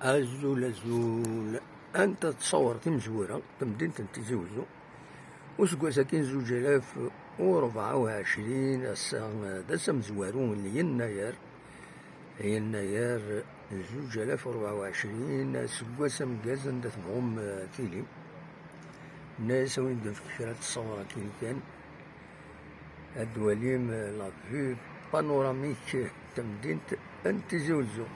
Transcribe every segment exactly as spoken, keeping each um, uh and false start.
Azul, azul. Anta ttṣawret imezwura, tamdint n Tizi Wezzu. Useggas-agi n zuǧ alaf u rebɛa u ɛecrin, ass-a d ass amezwaru n yennayer. Yennayer zuǧ alaf u rebɛa u ɛecrin, aseggas ameggaz anda tebɣum, eh, tili. Nna-yas a wen-d-nefk kra n ttṣawra akin kan. Ad d-walim, eh, la vue panoramique, eh, tamdint n Tizi Wezzu.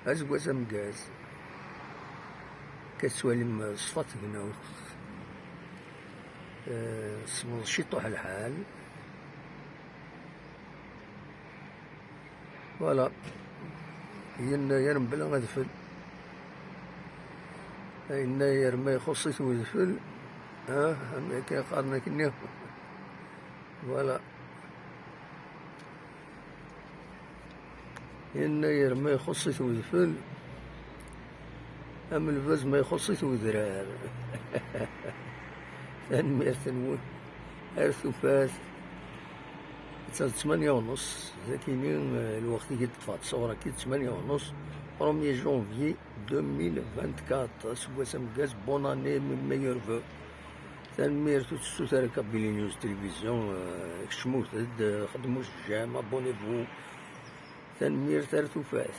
Aseggas ameggaz. Akka tettwalim, eh, ṣṣfa tegnawt. Eh, semmeḍ ciṭuḥ lḥal. Voilà. Yennayer mebla adfel. Yennayer ma ixuṣṣ-it wedfel, ah, am akken qqaren akkenni. Voilà. Yennayer ma ixuṣṣ-it wedfel, am lbaz ma ixuṣṣ-it wedrar. Tanemmirt-nwen. Ar tufat. Atta d ttmanya u nneṣ, dakini, eh, lweqt i yi-d-ṭṭfeɣ ttṣawra-ki d ttmanya u nneṣ, premier janvier deux mille vingt-quatre, aseggas ameggaz, bonne année, mes meilleurs vœux. Tanemmirt, ur tettut ara Kabylie News Télévision, eh, kecmut-d, eh, xedmu j'aime, abonnez-vous. Tanemmirt, ar tufat.